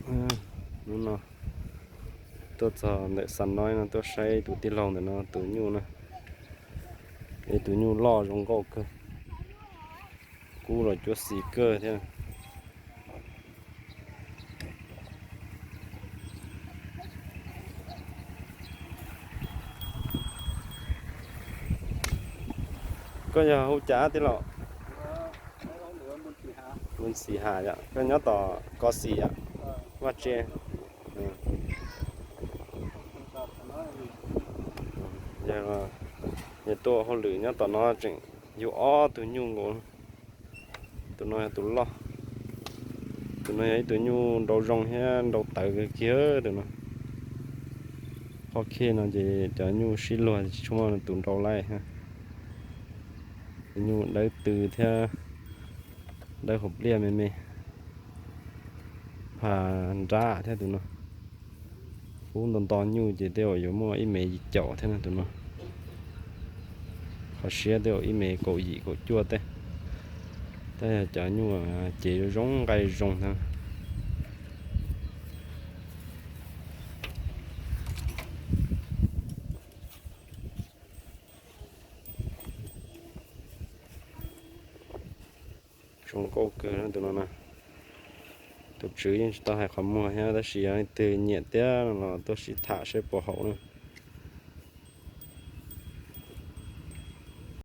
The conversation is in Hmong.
Hnub no tuaj txog ntawm Xa Noib no tuaj saib tus tij laug ntawm no tus nyuj na. Ib tus nyuj loj zoo nkauj kawg, kub los cuab xis kawg thiab. Koj yog hu cas tij laug? Npun Xis Has yom, koj nyob tom Kos Xis yom, Vaj Tse. Yog tuaj hauj lwm nyob tom no tseem yug ob tug nyuj nkaus. Tus no yog tus loj, tus no yog ib tug nyuj nrau zoo thiab nrau tawv kawg kiag tus no. Qhov khej no ces cov nyuj sib luag tsis tshua muaj tus nrau laij. Tus nyuj dawb tw thiab dawb qhov pliaj me me, pha nrab thiab tus no. Kub nto nto nyuj ces tej zaum yuav muaj ib mev yim caum thiab no tus no. Qhov siab tej zaum ib mev kaum yim kaum cuaj tej. Tab yog cov nyuj ces zoo nqaij zoo ntag. Zoo nkauj kawg tus no na. Tus tswv yeej tsis tau hais qhov muag thiab, tab sis yog leej twg nyiam thiab no los tuaj sib tham seb puas haum na.